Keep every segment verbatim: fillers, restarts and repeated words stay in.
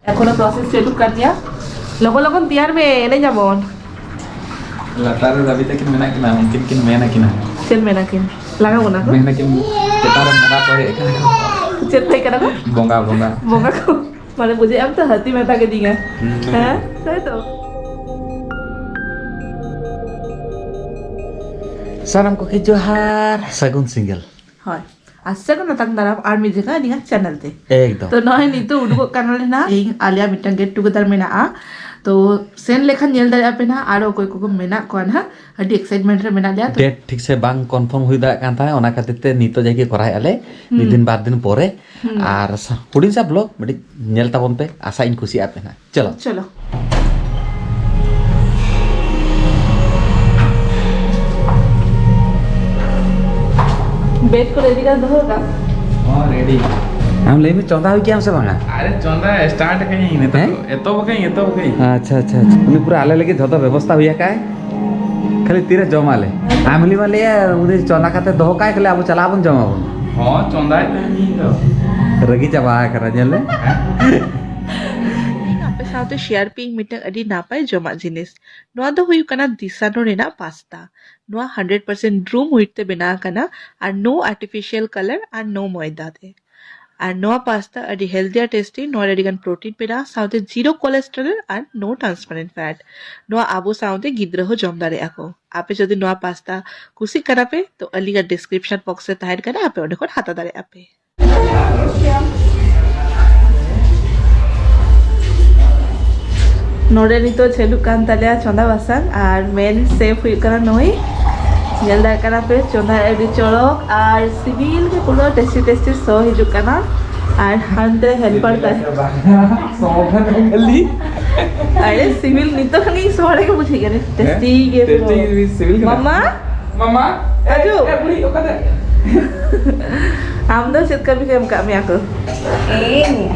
ᱮᱠᱷᱚᱱᱳ ᱯᱨᱚᱥᱮᱥ ᱪᱟᱹᱞᱩᱜ ᱠᱟᱱ ᱜᱮᱭᱟ᱾ ᱞᱚᱜᱚᱱ ᱞᱚᱜᱚᱱ ᱛᱮᱭᱟᱨ ᱢᱮ, ᱮᱱᱮᱡ ᱟᱵᱚᱱ᱾ ᱞᱟᱛᱟᱨ ᱨᱮ ᱫᱟᱹᱵᱤ ᱛᱟᱹᱠᱤᱱ ᱢᱮᱱᱟᱜ ᱠᱤᱱᱟ, ᱩᱱᱠᱤᱱ ᱠᱤᱱ ᱢᱮᱱ ᱟᱹᱠᱤᱱᱟ᱾ ᱪᱮᱫ ᱢᱮᱱ ᱟᱹᱠᱤᱱ? ᱞᱟᱜᱟᱣ ᱵᱚᱱᱟ ᱠᱚ? ᱢᱮᱱ ᱟᱹᱠᱤᱱ, ᱪᱮᱛᱟᱱ ᱨᱮ ᱵᱚᱸᱜᱟ ᱠᱚ ᱦᱮᱡ ᱟᱠᱟᱱᱟ ᱠᱚ᱾ ᱪᱮᱫ ᱦᱮᱡ ᱠᱟᱱᱟ ᱠᱚ? ᱵᱚᱸᱜᱟ, ᱵᱚᱸᱜᱟ᱾ ᱵᱚᱸᱜᱟ ᱠᱚ? ᱢᱟᱱᱮ ᱵᱩᱡᱷᱟᱹᱣ ᱟᱢ ᱛᱚ ᱦᱟᱹᱛᱤ ᱢᱮᱛᱟ ᱠᱤᱫᱤᱧᱟ᱾ ᱦᱩᱸ᱾ ᱦᱮᱸ? ᱛᱟᱭ ᱛᱚ? ᱥᱟᱱᱟᱢ ᱠᱚᱜᱮ ᱡᱚᱦᱟᱨ, ᱥᱟᱹᱜᱩᱱ ᱥᱤᱸᱜᱟᱹᱞ᱾ ᱦᱳᱭ, ᱟᱥᱟ ᱠᱚ ᱱᱟᱛᱟᱝ ᱫᱟᱨᱟᱢ ᱟᱨ ᱢᱤᱫ ᱡᱟᱭᱜᱟ ᱟᱹᱞᱤᱧᱟᱜ ᱪᱮᱱᱮᱞ ᱛᱮ᱾ ᱮᱠᱫᱚᱢ᱾ ᱛᱚ ᱱᱚᱜᱼᱚᱭ ᱱᱤᱛᱚᱜ ᱩᱰᱩᱠᱚᱜ ᱠᱟᱱᱟᱞᱮ ᱱᱟᱦᱟᱜ, ᱤᱧ ᱟᱞᱮᱭᱟᱜ ᱢᱤᱫᱴᱟᱝ ᱜᱮᱴ ᱴᱩᱜᱮᱫᱟᱨ ᱢᱮᱱᱟᱜᱼᱟ᱾ ᱛᱚ ᱥᱮᱱ ᱞᱮᱠᱷᱟᱱ ᱧᱮᱞ ᱫᱟᱲᱮᱭᱟᱜᱼᱟ ᱯᱮ ᱱᱟᱦᱟᱜ, ᱟᱨᱚ ᱚᱠᱚᱭ ᱠᱚᱠᱚ ᱢᱮᱱᱟᱜ ᱠᱚᱣᱟ ᱱᱟᱦᱟᱜ, ᱟᱹᱰᱤ ᱮᱠᱥᱟᱭᱤᱴᱢᱮᱱᱴ ᱨᱮ ᱢᱮᱱᱟᱜ ᱞᱮᱭᱟ᱾ ᱛᱚ ᱰᱮᱴ ᱴᱷᱤᱠ ᱥᱮ ᱵᱟᱝ ᱠᱚᱱᱯᱷᱟᱨᱢ ᱦᱩᱭ ᱫᱟᱲᱮᱭᱟᱜ ᱠᱟᱱ ᱛᱟᱦᱮᱸᱫ, ᱚᱱᱟ ᱠᱷᱟᱹᱛᱤᱨ ᱛᱮ ᱱᱤᱛᱚᱜ ᱡᱟᱜᱮ ᱠᱚᱨᱟᱣᱮᱫᱼᱟ ᱞᱮ, ᱢᱤᱫ ᱦᱩᱸ᱾ ᱫᱤᱱ ᱵᱟᱨ ᱫᱤᱱ ᱯᱚᱨᱮ᱾ ᱦᱩᱸ᱾ ᱟᱨ ᱥᱟ-, ᱦᱩᱰᱤᱧ ᱥᱟ ᱵᱞᱚᱜ ᱢᱤᱫᱴᱤᱡ ᱧᱮᱞ ᱛᱟᱵᱚᱱ ᱯᱮ, ᱟᱥᱟ ᱤᱧ ᱠᱩᱥᱤᱭᱟᱜᱼᱟ ᱯᱮ ᱱᱟᱦᱟᱜ᱾ ᱪᱚᱞᱚ᱾ ᱪᱚᱞᱚ᱾ ᱵᱮᱰ ᱠᱚ ᱨᱮᱰᱤ ᱠᱟᱛᱮ ᱫᱚᱦᱚ ᱠᱟᱜ᱾ ᱦᱚᱸ, ᱨᱮᱰᱤ᱾ ᱟᱢ ᱞᱟᱹᱭ ᱢᱮ, ᱪᱚᱸᱫᱟ ᱦᱩᱭ ᱠᱮᱜᱼᱟᱢ ᱥᱮ ᱵᱟᱝᱟ? ᱟᱨᱮ, ᱪᱚᱸᱫᱟ ᱥᱴᱟᱨᱴ ᱠᱟᱹᱧ ᱱᱤᱛᱚᱜ᱾ ᱦᱮᱸ? ᱮᱛᱚᱦᱚᱵ ᱠᱟᱹᱧ, ᱮᱛᱚᱦᱚᱵ ᱠᱟᱹᱧ᱾ ᱟᱪᱪᱷᱟ, ᱟᱪᱪᱷᱟ, ᱟᱪᱪᱷᱟ᱾ ᱩᱱᱤ ᱯᱩᱨᱟᱹ ᱟᱞᱮ ᱞᱟᱹᱜᱤᱫ ᱡᱷᱚᱛᱚ ᱵᱮᱵᱚᱥᱛᱷᱟ ᱦᱩᱭ ᱟᱠᱟᱫ᱾ ᱠᱷᱟᱹᱞᱤ ᱛᱤᱨᱮ ᱡᱚᱢᱟᱞᱮ? ᱟᱢ ᱦᱤᱞᱤ ᱢᱟ ᱞᱟᱹᱭᱟ, ᱩᱱᱤ ᱪᱚᱸᱫᱟ ᱠᱟᱛᱮ ᱫᱚᱦᱚ ᱠᱟᱭ, ᱠᱷᱟᱹᱞᱤ ᱟᱵᱚ ᱪᱟᱞᱟᱜ ᱟᱵᱚᱱ ᱡᱚᱢᱟᱵᱚᱱ᱾ ᱦᱚᱸ, ᱪᱚᱸᱫᱟᱭ ᱛᱟᱦᱮᱸᱱ ᱤᱧ ᱫᱚ᱾ ᱨᱟᱹᱜᱤ ᱪᱟᱵᱟ ᱟᱠᱟᱱᱟ, ᱧᱮᱞ ᱢᱮ᱾ ᱤᱧ ᱟᱯᱮ ᱥᱟᱶᱛᱮ ᱥᱮᱭᱟᱨ ᱯᱮ ᱤᱧ ᱢᱤᱫᱴᱟᱝ ᱟᱹᱰᱤ ᱱᱟᱯᱟᱭ ᱡᱚᱢᱟᱜ ᱡᱤᱱᱤᱥ᱾ ᱱᱚᱣᱟ ᱫᱚ ᱦᱩᱭᱩᱜ ᱠᱟᱱᱟ ᱫᱤᱥᱟᱱᱳ ᱨᱮᱱᱟᱜ ᱯᱟᱥᱛᱟ᱾ ᱱᱚᱣᱟ ᱦᱟᱱᱰᱨᱮᱰ ᱯᱟᱨᱥᱮᱱᱴ ᱰᱨᱩᱢ ᱦᱩᱭᱤᱴ ᱛᱮ ᱵᱮᱱᱟᱣ ᱟᱠᱟᱱᱟ ᱟᱨ no artificial color ᱟᱨ no ᱢᱚᱭᱫᱟ ᱛᱮ᱾ ᱟᱨ ᱱᱚᱣᱟ ᱯᱟᱥᱛᱟ ᱟᱹᱰᱤ ᱦᱮᱞᱫᱤ ᱟᱨ ᱴᱮᱥᱴᱤ᱾ ᱱᱚᱣᱟ ᱨᱮ ᱟᱹᱰᱤᱜᱟᱱ ᱯᱨᱳᱴᱤᱱ ᱢᱮᱱᱟᱜᱼᱟ, ᱥᱟᱶᱛᱮ ᱡᱤᱨᱳ ᱠᱳᱞᱮᱥᱴᱨᱚᱞ ᱟᱨ no transparent fat᱾ ᱱᱚᱣᱟ ᱟᱵᱚ ᱥᱟᱶᱛᱮ ᱜᱤᱫᱽᱨᱟᱹ ᱦᱚᱸ ᱡᱚᱢ ᱫᱟᱲᱮᱭᱟᱜᱼᱟ ᱠᱚ᱾ ᱟᱯᱮ ᱡᱩᱫᱤ ᱱᱚᱣᱟ ᱯᱟᱥᱛᱟ ᱠᱩᱥᱤᱜ ᱠᱟᱱᱟ ᱯᱮ, ᱛᱚ ᱟᱹᱞᱤᱧᱟᱜ ᱰᱤᱥᱠᱨᱤᱯᱥᱚᱱ ᱵᱚᱠᱥ ᱨᱮ ᱛᱟᱦᱮᱱ ᱠᱟᱱᱟ, ᱟᱯᱮ ᱚᱸᱰᱮ ᱠᱷᱚᱱ ᱦᱟᱛᱟᱣ ᱫᱟᱲᱮᱭᱟᱜᱼᱟ ᱯᱮ᱾ ᱱᱚᱰᱮ ᱱᱤᱛᱚᱜ ᱪᱟᱹᱞᱩᱜ ᱠᱟᱱ ᱛᱟᱞᱮᱭᱟ ᱪᱚᱸᱫᱟ ᱵᱟᱥᱟᱝ ᱟᱨ ᱢᱮᱱ ᱥᱮᱯᱷ ᱦᱩᱭᱩᱜ ᱠᱟᱱᱟ ᱱᱩᱭ᱾ ᱧᱮᱞ ᱫᱟᱲᱮᱭᱟᱜ ᱠᱟᱱᱟ ᱯᱮ, ᱪᱚᱸᱫᱟ ᱟᱹᱰᱤ ᱪᱚᱨᱚᱠ ᱟᱨ ᱥᱤᱵᱤᱞ ᱜᱮ ᱯᱩᱨᱟᱹ ᱴᱮᱥᱴᱤ ᱴᱮᱥᱴᱤ ᱥᱚ ᱦᱤᱡᱩᱜ ᱠᱟᱱᱟ᱾ ᱟᱨ ᱦᱟᱱᱛᱮ ᱨᱮ ᱦᱮᱞᱯᱟᱨ ᱛᱟᱦᱮᱸ᱾ ᱥᱚ ᱠᱟᱱᱟ ᱠᱷᱟᱹᱞᱤ᱾ ᱟᱨᱮ ᱥᱤᱵᱤᱞ ᱱᱤᱛᱚᱜ ᱠᱷᱚᱱ ᱜᱮ ᱥᱚ ᱨᱮᱜᱮ ᱵᱩᱡᱷᱟᱹᱜ ᱠᱟᱱᱟ᱾ ᱦᱮᱸ? ᱴᱮᱥᱴᱤ ᱜᱮ ᱯᱩᱨᱟᱹ᱾ ᱴᱮᱥᱴᱤ ᱜᱮ ᱥᱤᱵᱤᱞ ᱠᱟᱱᱟ᱾ ᱢᱟᱢᱟ? ᱢᱟᱢᱟ? ᱮ, ᱟᱡᱩ? ᱮ, ᱵᱩᱲᱦᱤ, ᱚᱠᱟᱛᱮ? ᱟᱢ ᱫᱚ ᱪᱮᱫ ᱠᱟᱹᱢᱤ ᱠᱚ ᱮᱢ ᱠᱟᱜ ᱢᱮᱭᱟ ᱠᱚ? ᱮ,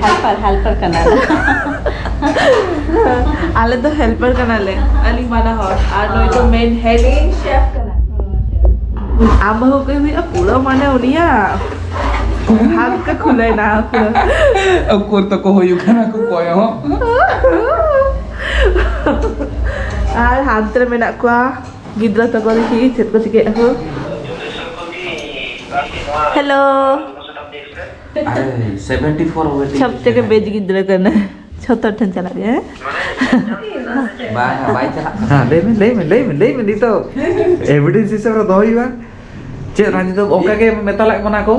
ᱦᱮᱞᱯᱟᱨ, ᱦᱮᱞᱯᱟᱨ ᱠᱟᱱᱟ᱾ ᱟᱞᱮ ᱫᱚ ᱦᱮᱞᱯᱟᱨ ᱠᱟᱱᱟᱞᱮ, ᱟᱹᱞᱤᱧ ᱵᱟᱱᱟ ᱦᱚᱲ᱾ ᱟᱨ ᱱᱩᱭ ᱫᱚ ᱢᱮᱱ ᱦᱮᱰ ᱤᱧ ᱪᱮᱯᱷ ᱠᱟᱱᱟ᱾ ᱟᱢ ᱵᱟᱹᱦᱩ ᱠᱚ ᱦᱩᱭᱩᱜᱼᱟ ᱯᱩᱨᱟᱹ ᱢᱟᱱᱮ ᱩᱱᱤᱭᱟᱜ᱾ ᱦᱟᱞᱠᱟ ᱠᱷᱩᱞᱟᱹᱭᱱᱟ ᱯᱩᱨᱟᱹ᱾ ᱩᱠᱩᱨ ᱛᱟᱠᱚ ᱦᱩᱭᱩᱜ ᱠᱟᱱᱟ ᱠᱚ ᱠᱚᱭᱚᱜ᱾ ᱟᱨ ᱦᱟᱱᱛᱮ ᱨᱮ ᱢᱮᱱᱟᱜ ᱠᱚᱣᱟ ᱜᱤᱫᱽᱨᱟᱹ ᱛᱟᱠᱚ, ᱫᱮᱠᱷᱤ ᱪᱮᱫ ᱠᱚ ᱪᱤᱠᱟᱹᱭᱮᱫᱟ ᱠᱚ᱾ ᱦᱮᱞᱳ᱾ ᱟᱨᱮ, ᱥᱮᱵᱷᱮᱱᱴᱤ ᱯᱷᱳᱨ ᱣᱮᱴᱤᱝ ᱥᱚᱵ ᱛᱷᱮᱠᱮ ᱵᱮᱡᱽ ᱜᱤᱫᱽᱨᱟᱹ ᱠᱟᱱᱟ᱾ ᱡᱷᱚᱛᱚ ᱴᱷᱮᱱ ᱪᱟᱞᱟᱜ ᱜᱮ, ᱦᱮᱸ? ᱵᱟᱝ, ᱵᱟᱭ ᱪᱟᱞᱟᱜ ᱠᱟᱱᱟ᱾ ᱦᱮᱸ, ᱞᱟᱹᱭ ᱢᱮ, ᱞᱟᱹᱭ ᱢᱮ, ᱞᱟᱹᱭ ᱢᱮ, ᱞᱟᱹᱭ ᱢᱮ, ᱱᱤᱛᱚᱜ ᱮᱵᱷᱤᱰᱮᱱᱥ ᱦᱤᱥᱟᱹᱵ ᱨᱮ ᱫᱚᱦᱚᱭ ᱦᱩᱭᱩᱜᱼᱟ᱾ ᱪᱮᱫ ᱨᱟᱱᱤ ᱫᱚ ᱚᱱᱠᱟ ᱜᱮ ᱢᱮᱛᱟ ᱞᱮᱫ ᱵᱚᱱᱟ ᱠᱚ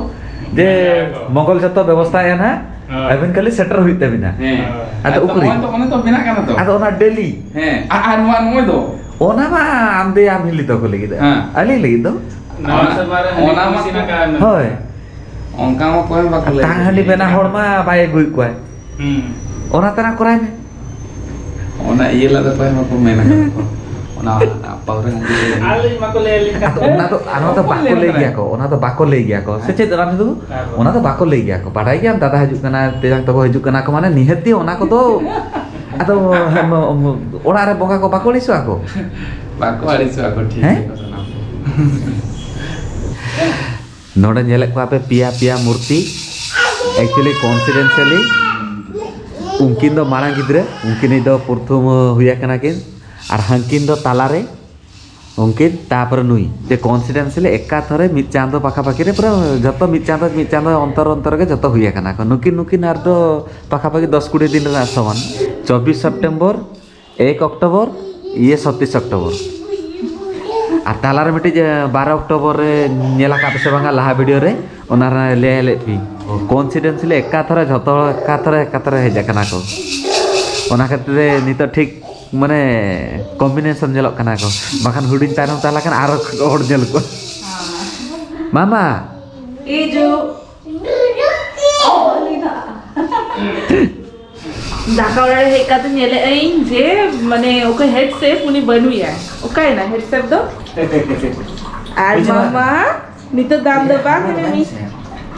ᱡᱮ ᱦᱮᱸ, ᱦᱮᱸ᱾ ᱢᱚᱝᱜᱚᱞ ᱡᱷᱚᱛᱚ ᱵᱮᱵᱚᱥᱛᱷᱟ ᱮᱱ ᱦᱟᱸᱜ, ᱦᱮᱸ᱾ ᱟᱹᱵᱤᱱ ᱠᱷᱟᱹᱞᱤ ᱥᱮᱴᱮᱨ ᱦᱩᱭᱩᱜ ᱛᱟᱹᱵᱤᱱᱟ᱾ ᱦᱮᱸ᱾ ᱟᱫᱚ ᱟᱫᱚ ᱩᱠᱩᱨᱤᱡ? ᱱᱚᱜᱼᱚᱭ ᱛᱚ, ᱚᱱᱮ ᱛᱚ ᱵᱮᱱᱟᱜ ᱠᱟᱱᱟ ᱛᱚ᱾ ᱟᱫᱚ ᱚᱱᱟ ᱰᱮᱞᱤ᱾ ᱦᱮᱸ, ᱟᱨ, ᱟᱨ ᱱᱚᱣᱟ, ᱱᱚᱜᱼᱚᱭ ᱫᱚ᱾ ᱚᱱᱟ ᱢᱟ ᱟᱢ ᱫᱮ ᱟᱢ ᱦᱤᱞᱤ ᱛᱟᱠᱚ ᱞᱟᱹᱜᱤᱫ᱾ ᱦᱮᱸ᱾ ᱟᱹᱞᱤᱧ ᱞᱟᱹᱜᱤᱫ ᱫᱚ᱾ ᱱᱚᱣᱟ ᱚᱱᱟ, ᱥᱮᱨᱢᱟ ᱨᱮ ᱦᱟᱺᱰᱤ ᱚᱱᱟ ᱠᱚ ᱢᱟ ᱤᱥᱤᱱ ᱟᱠᱟᱫ᱾ ᱦᱳᱭ᱾ ᱚᱱᱠᱟ ᱢᱟ ᱚᱠᱚᱭ ᱦᱚᱸ ᱵᱟᱠᱚ ᱞᱟᱹᱭ ᱴᱟᱝ ᱦᱟᱺᱰᱤ ᱠᱮᱫᱟ᱾ ᱵᱮᱱᱟᱣ ᱦᱚᱲ ᱢᱟ ᱵᱟᱭ ᱟᱹᱜᱩᱭᱮᱫ ᱠᱚᱣᱟᱭ᱾ ᱦᱩᱸ᱾ ᱚᱱᱟ ᱛᱟᱨᱟ ᱠᱚᱨᱟᱭ ᱢᱮ᱾ ᱚᱱᱟ ᱤᱭᱟᱹ ᱞᱟᱫᱮ ᱚᱠᱚᱭ ᱦᱚᱸ ᱵᱟᱠᱚ ᱢᱮᱱ ᱟᱠᱟᱫ ᱠᱚ᱾ ᱚᱱᱟ, ᱚᱱᱟ ᱯᱟᱣᱨᱟ ᱦᱟᱺᱰᱤ᱾ ᱟᱞᱤᱧ ᱢᱟᱠᱚ ᱞᱟᱹᱭ ᱟᱹᱞᱤᱧ ᱠᱟᱱ ᱟᱫᱚ ᱛᱟᱦᱮᱸᱫ᱾ ᱚᱱᱟ ᱫᱚ, ᱚᱱᱟ ᱫᱚ ᱚᱠᱚᱭ ᱵᱟᱠᱚ ᱞᱟᱹᱭ ᱞᱟᱹᱭ ᱠᱟᱱᱟ? ᱜᱮᱭᱟ ᱠᱚ, ᱚᱱᱟ ᱫᱚ ᱵᱟᱠᱚ ᱞᱟᱹᱭ ᱜᱮᱭᱟ ᱠᱚ᱾ ᱥᱮ ᱪᱮᱫ ᱨᱟᱱᱤ ᱫᱚ? ᱟᱨ ᱚᱱᱟ ᱫᱚ ᱵᱟᱠᱚ ᱞᱟᱹᱭ ᱜᱮᱭᱟ ᱠᱚ᱾ ᱵᱟᱰᱟᱭ ᱜᱮᱭᱟᱢ, ᱫᱟᱫᱟ ᱦᱤᱡᱩᱜ ᱠᱟᱱᱟ, ᱛᱮᱭᱟᱝ ᱛᱟᱠᱚ ᱦᱤᱡᱩᱜ ᱠᱟᱱᱟ ᱠᱚ, ᱢᱟᱱᱮ ᱱᱤᱦᱟᱹᱛ ᱜᱮ ᱚᱱᱟ ᱠᱚᱫᱚ ᱟᱫᱚ ᱚᱲᱟᱜ ᱨᱮ ᱵᱚᱸᱜᱟ ᱠᱚ ᱵᱟᱠᱚ ᱟᱹᱲᱤᱥᱚᱜᱼᱟ ᱠᱚ? ᱵᱟᱠᱚ ᱟᱹᱲᱤᱥᱚᱜᱼᱟ ᱠᱚ, ᱴᱷᱤᱠ ᱦᱮᱸ? ᱜᱮᱭᱟ ᱠᱚ ᱥᱟᱱᱟᱢ ᱠᱚ᱾ ᱱᱚᱰᱮ ᱧᱮᱞᱮᱫ ᱠᱚᱣᱟ ᱯᱮ ᱯᱮᱭᱟ ᱯᱮᱭᱟ ᱢᱩᱨᱛᱤ, actually coincidentally ᱩᱱᱠᱤᱱ ᱫᱚ ᱢᱟᱲᱟᱝ ᱜᱤᱫᱽᱨᱟᱹ, ᱩᱱᱠᱤᱱᱤᱡ ᱫᱚ ᱯᱨᱚᱛᱷᱚᱢ ᱦᱩᱭ ᱟᱠᱟᱱᱟ ᱠᱤᱱ, ᱟᱨ ᱦᱟᱱᱠᱤᱱ ᱫᱚ ᱛᱟᱞᱟᱨᱮ, ᱩᱱᱠᱤᱱ ᱛᱟᱯᱚᱨᱮ ᱱᱩᱭ᱾ ᱡᱮ coincidentally ᱮᱠᱟᱛᱷᱚᱨᱮ ᱢᱤᱫ ᱪᱟᱸᱫᱚ ᱯᱟᱠᱷᱟ ᱯᱟᱠᱤ ᱨᱮ ᱯᱩᱨᱟᱹ ᱡᱚᱛᱚ ᱢᱤᱫ ᱪᱟᱸᱫᱚ, ᱢᱤᱫ ᱪᱟᱸᱫᱚ ᱚᱱᱛᱚᱨ ᱚᱱᱛᱚᱨ ᱜᱮ ᱡᱚᱛᱚ ᱦᱩᱭ ᱟᱠᱟᱱᱟ ᱠᱚ᱾ ᱱᱩᱠᱤᱱ, ᱱᱩᱠᱤᱱ ᱟᱨ ᱫᱚ ᱯᱟᱠᱷᱟ ᱯᱟᱠᱤ ᱫᱚᱥ ᱠᱩᱲᱤ ᱫᱤᱱ ᱨᱮᱱᱟᱜ ᱥᱚᱢᱟᱱ᱾ ᱪᱚᱵᱵᱤᱥ ᱥᱮᱯᱴᱮᱢᱵᱚᱨ, ᱮᱠ ᱚᱠᱴᱳᱵᱚᱨ, ᱤᱭᱟᱹ ᱥᱟᱛᱟᱥ ᱚᱠᱴᱳᱵᱚᱨ᱾ ᱟᱨ ᱛᱟᱞᱟᱨᱮ ᱢᱤᱫᱴᱤᱡ, ᱮ, ᱵᱟᱨᱚ ᱚᱠᱴᱳᱵᱚᱨ ᱨᱮ ᱧᱮᱞ ᱟᱠᱟᱫ ᱯᱮ ᱥᱮ ᱵᱟᱝᱟ ᱞᱟᱦᱟ ᱵᱷᱤᱰᱤᱭᱳ ᱨᱮ? ᱚᱱᱟ ᱨᱮ ᱞᱟᱹᱭ ᱞᱮᱫ ᱯᱮ᱾ Coincidentally ᱮᱠᱟᱛᱷᱚᱨᱮ ᱡᱷᱚᱛᱚ ᱦᱚᱲ ᱮᱠᱟᱛᱷᱚᱨᱮ, ᱮᱠᱟᱛᱷᱚᱨᱮ ᱦᱮᱡ ᱟᱠᱟᱱᱟ ᱠᱚ᱾ ᱚᱱᱟ ᱠᱷᱟᱹᱛᱤᱨ ᱛᱮ ᱱᱤᱛᱚᱜ ᱴᱷᱤᱠ ᱢᱟᱱᱮ combination ᱧᱮᱞᱚᱜ ᱠᱟᱱᱟ ᱠᱚ᱾ ᱵᱟᱠᱷᱟᱱ ᱦᱩᱰᱤᱧ ᱛᱟᱭᱱᱚᱢ ᱛᱟᱦᱮᱸ ᱞᱮᱱᱠᱷᱟᱱ ᱟᱨᱚ ᱦᱚᱲ ᱧᱮᱞ ᱠᱚᱣᱟ᱾ ᱢᱟᱢᱟ᱾ ᱦᱤᱡᱩᱜ᱾ ᱫᱟᱠᱟ ᱚᱲᱟᱜ ᱨᱮ ᱦᱮᱡ ᱠᱟᱛᱮ ᱧᱮᱞᱮᱫ ᱟᱹᱧ ᱡᱮ ᱢᱟᱱᱮ ᱚᱠᱚᱭ head chef ᱩᱱᱤ ᱵᱟᱹᱱᱩᱭᱟ᱾ ᱚᱠᱟᱭᱮᱱᱟ head chef ᱫᱚ? ᱟᱨ ᱦᱤᱡᱩᱜ ᱢᱮ᱾ ᱢᱟᱢᱟ ᱱᱤᱛᱚᱜ ᱫᱟᱢ ᱫᱚ ᱵᱟᱝ ᱦᱟᱱᱟ ᱦᱮᱱᱟᱜ ᱢᱮ᱾ ᱢᱮᱥᱮ᱾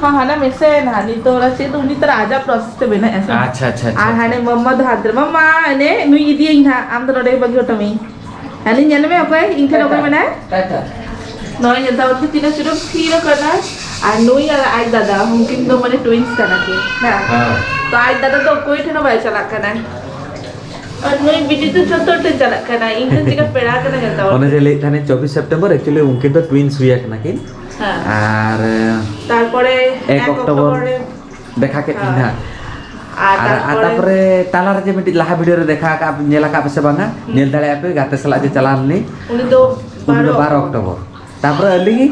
ᱦᱚᱸ, ᱦᱟᱱᱟ ᱢᱮᱥᱮ ᱱᱟ, ᱱᱤᱛᱚᱜ ᱚᱱᱟ ᱪᱮᱫ ᱩᱱᱤ ᱛᱚᱨᱟ ᱟᱡᱟᱜ process ᱛᱮ ᱵᱮᱱᱟᱜ ᱟᱥᱮ᱾ ᱟᱪᱪᱷᱟ, ᱟᱪᱪᱷᱟ, ᱟᱪᱪᱷᱟ, ᱟᱨ ᱟᱪᱪᱷᱟ᱾ ᱦᱟᱱᱮ ᱢᱟᱢᱟ ᱫᱚ ᱦᱟᱱᱛᱮ ᱨᱮ, ᱢᱟᱢᱟ ᱮᱱᱮ ᱱᱩᱭ ᱤᱫᱤᱭᱟᱹᱧ ᱦᱟᱸᱜ, ᱟᱢ ᱫᱚ ᱱᱚᱰᱮ ᱜᱮ ᱵᱟᱹᱜᱤ ᱦᱚᱴᱚ ᱢᱮᱭᱟᱹᱧ᱾ ᱦᱟᱱᱮ ᱧᱮᱞ ᱢᱮ ᱚᱠᱚᱭ ᱤᱧ ᱴᱷᱮᱱ ᱚᱠᱚᱭ ᱢᱮᱱᱟᱭ? ᱴᱟᱴᱟ᱾ ᱱᱚᱜᱼᱚᱭ ᱧᱮᱞ ᱛᱟᱵᱚᱱ ᱯᱮ ᱛᱤᱱᱟᱹᱜ ᱪᱚᱨᱚᱠ ᱛᱷᱤᱨ ᱟᱠᱟᱱᱟᱭ᱾ ᱟᱨ ᱱᱩᱭ ᱟᱨ ᱟᱡ ᱫᱟᱫᱟ, ᱩᱱᱠᱤᱱ ᱫᱚ ᱢᱟᱱᱮ twins ᱠᱟᱱᱟ ᱠᱤᱱ᱾ ᱦᱮᱸ᱾ ᱦᱮᱸ᱾ ᱛᱚ ᱟᱡ ᱫᱟᱫᱟ ᱫᱚ ᱚᱠᱚᱭ ᱴᱷᱮᱱ ᱦᱚᱸ ᱵᱟᱭ ᱪᱟᱞᱟᱜ ᱠᱟᱱᱟ᱾ ᱟᱨ ᱱᱩᱭ ᱵᱤᱴᱤ ᱫᱚ ᱡᱚᱛᱚ ᱴᱷᱮᱱ ᱪᱟᱞᱟᱜ ᱠᱟᱱᱟ, ᱤᱧ ᱴᱷᱮᱱ ᱪᱮᱠᱟ ᱯᱮᱲᱟ ᱠᱟᱱᱟ ᱡᱚᱛᱚ ᱦᱚᱲ᱾ ᱚᱱᱮ ᱡᱮ ᱞᱟᱹᱭᱮᱫ ᱛᱟᱦᱮᱱᱤᱧ ᱪᱚᱵᱵᱤᱥ ᱥᱮᱯᱴᱮᱢᱵᱚᱨ, actually ᱩᱱᱠᱤᱱ ᱫᱚ twins ᱦᱩᱭ ᱟᱠᱟᱱᱟ ᱠᱤᱱ᱾ ᱦᱮᱸ᱾ ᱟᱨ ᱛᱟᱨᱯᱚᱨᱮ ᱮᱠ ᱮᱠ ᱚᱠᱴᱳᱵᱚᱨ ᱚᱠᱴᱳᱵᱚᱨ ᱨᱮ ᱫᱮᱠᱷᱟ ᱠᱮᱫ ᱠᱤᱱ᱾ ᱦᱮᱸ᱾ ᱦᱟᱸᱜ᱾ ᱟᱨ ᱟᱨ ᱛᱟᱨᱯᱚᱨᱮ ᱛᱟᱨᱯᱚᱨᱮ ᱛᱟᱞᱟᱨᱮ ᱡᱮ ᱢᱤᱫᱴᱤᱡ ᱞᱟᱦᱟ ᱵᱷᱤᱰᱤᱭᱳ ᱨᱮ ᱫᱮᱠᱷᱟ ᱟᱠᱟᱫ, ᱧᱮᱞ ᱟᱠᱟᱫ ᱯᱮ ᱥᱮ ᱵᱟᱝᱟ? ᱦᱩᱸ᱾ ᱧᱮᱞ ᱫᱟᱲᱮᱭᱟᱜᱼᱟ ᱯᱮ, ᱜᱟᱛᱮ ᱥᱟᱞᱟᱜ ᱡᱮ ᱪᱟᱞᱟᱣ ᱞᱮᱱᱟᱹᱧ᱾ ᱩᱱᱤ ᱫᱚ ᱩᱱᱤ ᱫᱚ ᱵᱟᱨᱚ ᱵᱟᱨᱚ ᱚᱠᱴᱳᱵᱚᱨ᱾ ᱛᱟᱨᱯᱚᱨᱮ ᱟᱹᱞᱤᱧ,